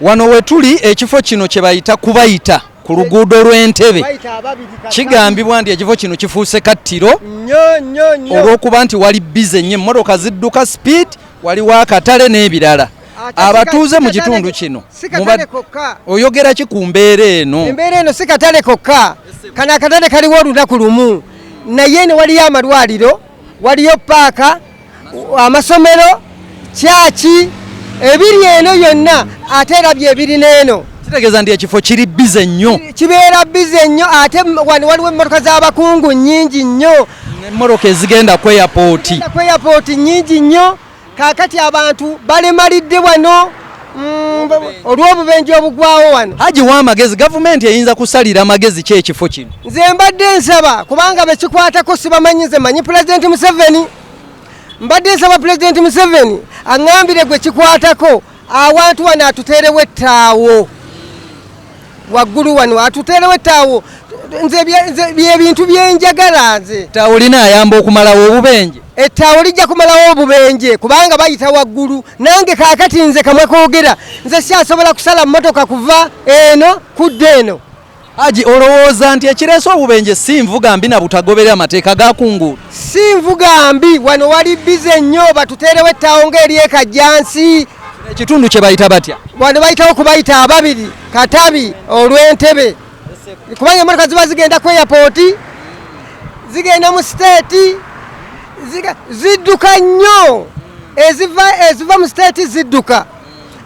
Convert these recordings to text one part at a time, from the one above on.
Wano wetuli ekifo kino kye bayita kubayita ku luguudo lw'Entebe. Kigambibwa nti ekifo kino kifuuse kattiro olw'okuba nti wali bize nnyo, emmotoka zidduka speed, waliwo akatale n'ebirala. Abatuuze mu kitundu kino oyogera ki ku mbeera eno? Embeera eno si katale kokka, kano akatale kaliwo olunaku lumu, naye ne waliyo amalwaliro, waliyo paaka, amasomero, kyaki ebiri eno yonna, ate era byebiri n'eno. Kitegeeza nti ekifo kiri bize nnyo, kibeera bize nnyo. Ate wano waliwo emmotoka z'abakungu nnyingi nnyo, emmotoka ezigenda ku airport, ku airport nnyingi nnyo. Kaakati abantu balemalidde wano olw'obubenje obugwawo wano. Haji w'amagezi, gavumenti eyinza kusalira magezi ki ekifo kino? Nze mbadde nsaba, kubanga bekikwatako sibamanyi, nze manyi Pulezidenti Museveni. Mbadde nsaba Pulezidenti Museveni aŋŋambire gwe kikwatako awantu wano atuteerewo ettaawo waggulu wano, atuteerewo ettaawo. Nze byebintu byenjagala nze. Ettaawo linaayamba okumalawo obubenje? Ettaawo lijja kumalawo obubenje kubanga bayita waggulu. Nange kaakati nze kamwe koogera, nze sikyasobola kusala mmotoka kuva eno kudda eno. Haji, olowooza nti ekireese obubenje si nvuga mbi na butagoberera mateeka ga ku nguudo? Si nvuga mbi, wano wali bize nnyo, batuteerewo ettaawo ng'eri Kajjansi. Ekitundu kye bayita batya? Wano bayitawo kubayita ababiri Katabi olw'Entebe, kubanga emmotoka ziba zigenda ku airport, zigenda mu state, zidduka nnyo. Eziva mu state zidduka,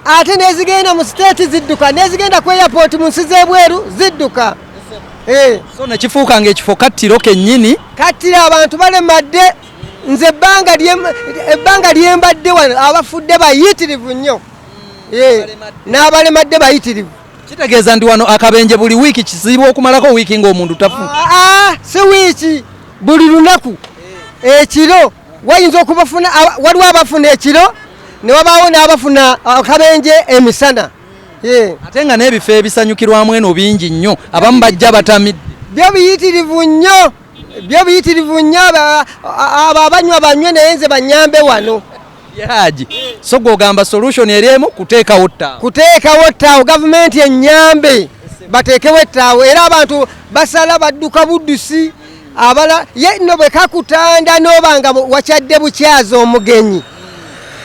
ate n'ezigenda mu state zidduka, n'ezigenda ku airport mu nsi z'ebweru zidduka. So nekifuuka ng'ekifo kattiro kennyini. Kattiro, abantu balemadde. Nze ebbanga lyembadde wano abafudde bayitirivu nnyo, n'abalemadde bayitirivu. Kitegeeza nti wano akabenje buli wiiki, kizibu okumalako wiiki ng'omuntu tafu. Si wiiki, buli lunaku ekiro wayinza okubafuna. Waliwo abafuna ekiro ne wabaawo n'abafuna akabenje emisana. Ate nga n'ebifo ebisanyukirwamu eno bingi nnyo, abamu bajja batamidde. Byo biyitirivu nnyo, byo biyitirivu nnyo. Abo abanywa banywe, naye nze banyambe wano. Haji, so gw'ogamba solution eri emu, kuteekawo ttaawo? Kuteekawo ttaawo, gavumenti ennyambe bateekewo ettaawo. Era abantu basala badduka buddusi, abala ye nno bwe kakutanda n'oba nga wakyadde bukyaza omugenyi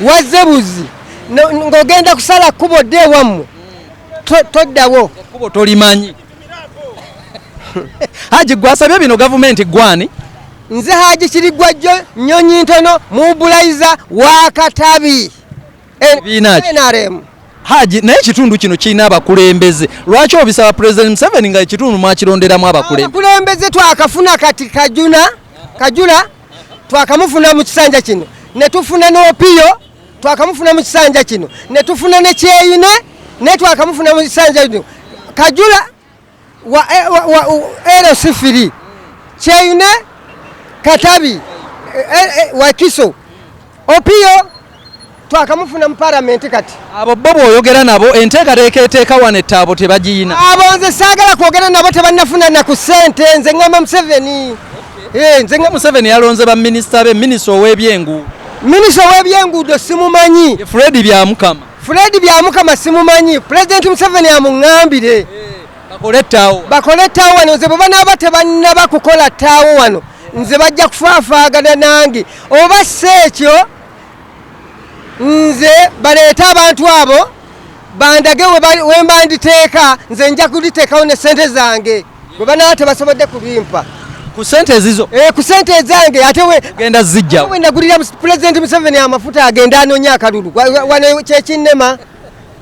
wazze buzi ng'ogenda kusala kkubo dde ewammwe, toddawo. Ekkubo tolimanyi. Haji, gwasabye bino gavumenti gwani? Nze Haji Kirigwajjo Nnyonyi Ntono, mobilizer wa Katabi. Kibiina ki? NRM. Haji, naye ekitundu kino kirina abakulembeze, lwaki obisaba President Museveni nga ekitundu mwakironderamu abakulembeze? Abakulembeze twakafuna kati Kajuna, Kajula twakamufuna mu kisanja kino, ne tufuna n'Opiyo twakamufuna mu kisanja kino, ne tufuna ne Kyeyune ne twakamufuna mu kisanja kino. Kajula wa LC3, Kyeyune Katabi, Wakiso, Opiyo twakamufuna mu palamenti kati. Abo bo bw'oyogera nabo enteekateeka eteeka wano ettaabo tebagiyina? Abo nze saagala kwogera nabo, tebannafuna na ku ssente. Nze ŋŋamba Museveni. Nze Museveni yalonze baminisita be, minisita ow'ebyenguudo. Minisita ow'ebyenguudo simumanyi. Ye Fred Byamukama. Fred Byamukama simumanyi. Pulezidenti Museveni amuŋŋambire. Bakole ettaawo. Bakole ettaawo wano. Nze bwe banaaba tebannaba kukola ttaawo wano, nze bajja kufaafaagana nange. Oba si ekyo, nze baleete abantu abo bandage we mbanditeeka, nze nja kuliteekawo ne ssente zange bwe banaaba tebasobodde kubimpa. Ku ssente ezizo? Ku ssente ezange. Ate we Genda zijjawo. We nagulira Pulezidenti Museveni amafuta agenda anoonya akalulu. Wano kyekinnema.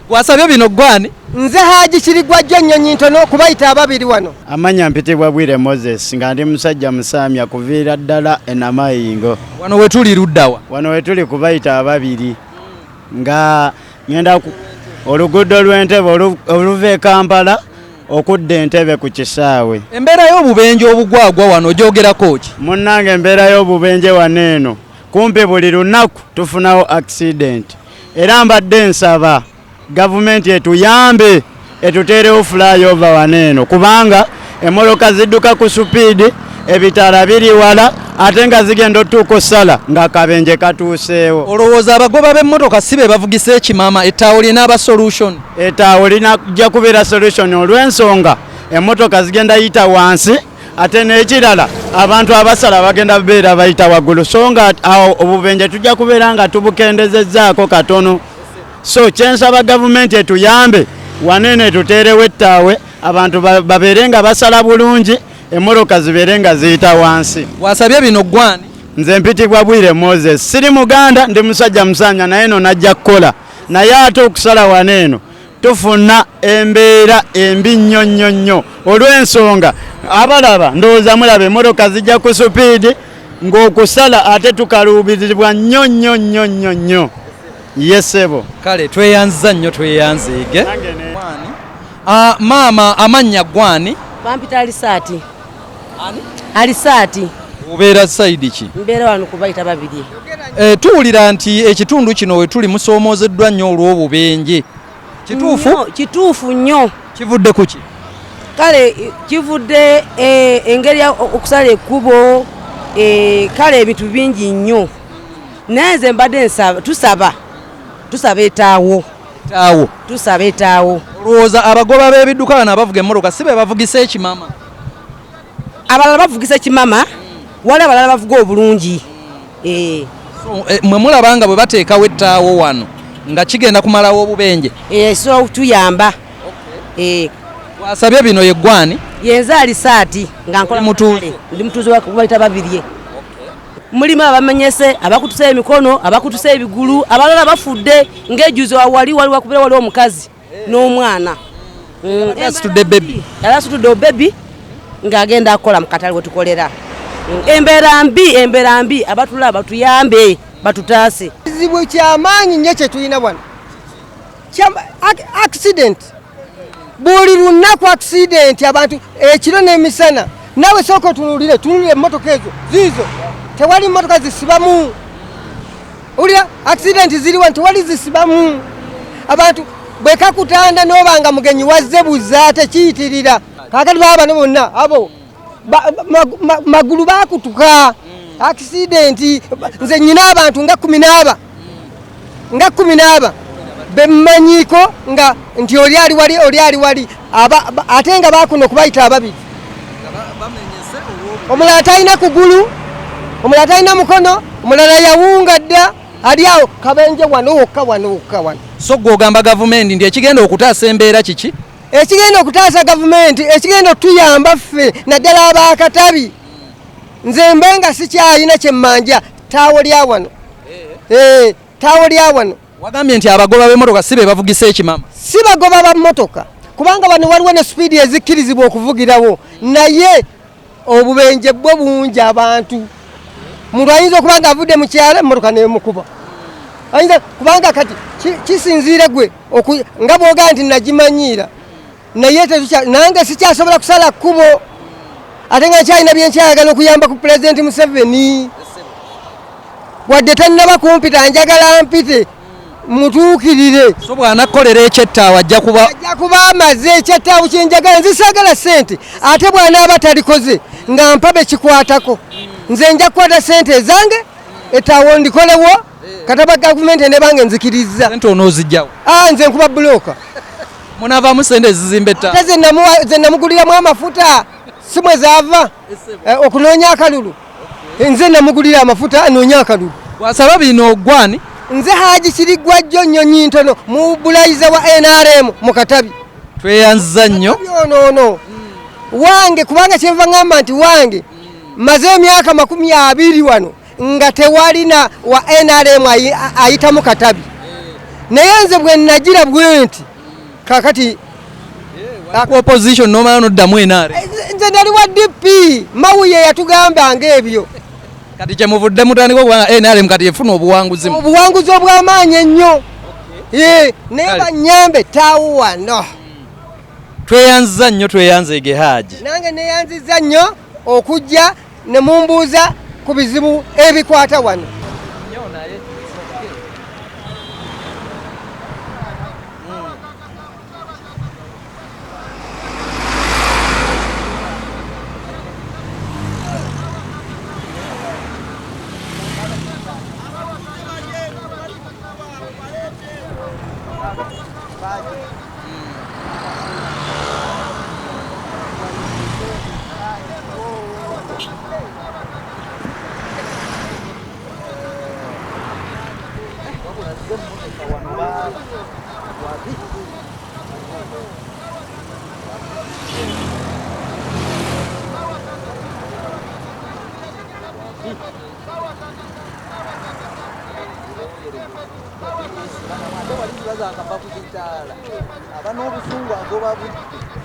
Gwasabye bino gwani? Nze Haji Kirigwajjo Nnyonyi Ntono, kubayita ababiri wano. Amanya mpitibwa Bwire Moses, nga ndi musajja Musaamya kuviira ddala enamayingo. Wano wetuli luddawa? Wano wetuli kubayita ababiri, nga ngenda oluguudo lw'Entebe oluva e Kampala okudda Entebe ku kisaawe. Embeera y'obubenje obugwagwa wano ogyogerako ki? Munnange, embeera y'obubenje wano eno kumpi buli lunaku tufunawo accident, era mbadde nsaba gavumenti etuyambe etuteerewo flyover wano eno, kubanga emmotoka zidduka ku speed, ebitaala biri wala. Ate nga zigenda otuuka osala ng'akabenje katuuseewo. Olowooza abagoba b'emmotoka si be bavugisa ekimama, ettaawo linaaba solution? Ettaawo linajja kubeera solution olw'ensonga emmotoka zigenda yita wansi, ate n'ekirala abantu abasala bagenda beera bayita waggulu, so nga awo obubenje tujja kubeera nga tubukendezezzaako katono. So kyensaba gavumenti etuyambe wanene etuteerewo ettaawe, abantu babeere nga basala bulungi, emmotoka zibeere nga ziyita wansi. Wasabye bino gwani? Nze mpitibwa Bwire Moses, siri Muganda, ndi musajja musanya, naye no najja kukola. Naye ate okusala wano eno tufuna embeera embi nnyo nnyo nnyo olw'ensonga abalaba, ndowooza mulaba emmotoka zijja ku supiidi ng'okusala ate tukaluubirizibwa nnyo nnyo nnyo nnyo nnyo. Yesebo. Kale tweyanziza nnyo, tweyanzeege. Maama, amannya gwani? Bampita Alisaati. Alisaati. Obeera sayidi ki? Mbeera wano kubayita babiri. Tuwulira nti ekitundu kino we tuli musoomozeddwa nnyo olw'obubenje. Kituufu? Kituufu nnyo. Kivudde ku ki? Kale kivudde engeri okusala ekkubo, kale ebintu bingi nnyo. Naye nze mbadde nsaba, tusaba etaawo. Etaawo. Tusaba etaawo. Olowooza abagoba b'ebidduka bano abavuga emmotoka si be bavugisa ekimama? Abalala bavugisa ekimama, wali abalala bavuga obulungi. So, mwe mulaba nga bwe bateekawo ettaawo wano nga kigenda kumalawo obubenje? So tuyamba. Wasabye bino ye gwani? Yenze Alisaati nga nkola mutuuze. Ndi mutuuze wa kubayita babiri. Mulimu abamenyese, abakutuse emikono, abakutuse ebigulu, abalala bafudde ng'ejuzi wali wali wakubira wali omukazi n'omwana. Asitudde baby. Asitudde baby ng'agenda akola mu katale we tukolera. Embeera mbi, embeera mbi, abatula batuyambe, batutaase. Kizibu ky'amaanyi nnyo kye tulina wano. Accident. Buli lunaku accident, abantu ekiro n'emisana. Naawe sooka otunuulire, tunuulire emmotoka ezo ziizo, tewali mmotoka zisibamu. Owulira accident ziri wano, tewali zisibamu. Abantu bwe kakutanda n'obanga mugenyi wazze buza tekiyitirira. Kaakati baba bano bonna abo magulu baakutuka accident. Nze nnyina abantu nga kkumi n'aba, nga kkumi n'aba bemmanyiiko nga nti oli ali wali, oli ali wali, ate nga baakuno kubayita ababiri. Omulala talina kugulu, omulala talina mukono, omulala yawunga dda, ali awo kabenje wano wokka, wano wokka wano. So gwe ogamba gavumenti nti ekigenda okutaasa embeera kiki? Ekigenda okutaasa gavumenti, ekigenda okutuyamba ffe naddala ab'akatabi, nze mbe nga sikyalina kye mmanja, ttaawo lya wano. Ttaawo lya wano. Wagambye nti abagoba b'emmotoka si be bavugisa ekimama? Si bagoba ba mmotoka, kubanga bano waliwo ne sipiidi ezikkirizibwa okuvugirawo, naye obubenje bwo bungi abantu. Omuntu ayinza okuba nga avudde mu kyalo emmotoka n'emukuba. Ayinza kubanga kati kisinziire gwe nga bw'ogamba nti nagimanyiira, naye nange sikyasobola kusala kkubo, ate nga nkyalina bye nkyayagala okuyamba ku Pulezidenti Museveni. Wadde tannaba kumpita, njagala mpite mutuukirire. So bw'anakolera ekyettaawo ajja kuba ajja kuba amaze ekyettaawo kye njagala. Nze saagala ssente, ate bw'anaaba talikoze nga mpa be kikwatako, nze nja kukwata ssente ezange ettaawo ndikolewo, kataba gavumenti eneebanga enzikirizza. Ssente onoozijjawo? Nze nkuba bulooka. Munaavaamu ssente ezizimba ettaawo? Ate ze namuguliramu amafuta si mwe zaava okunoonya akalulu. Nze namugulira amafuta anoonya akalulu. Wasaba bino gwani? Nze Haji Kirigwa jjo nnyonyi ntono mu bulayiza wa NRM mu Katabi. Tweyanziza nnyo. Ono wange, kubanga kyenva ngamba nti wange maze emyaka 20 wano nga tewalina wa NRM ayitamu Katabi, naye nze bwe nagira bwe nti kakati ku opposition n'omala n'oddamu NRM. Nze nali wa DP, Mawuye yatugambanga ebyo. Kati kye muvudde mutandika okubanga NRM kati efuna obuwanguzi. Obuwanguzi obw'amaanyi ennyo. Naye bannyambe ttaawo wano. Tweyanziza nnyo, tweyanzeege Haji. Nange neeyanzizza nnyo okujja ne mumbuuza ku bizibu ebikwata wano. Aba n'obusungu agoba budde.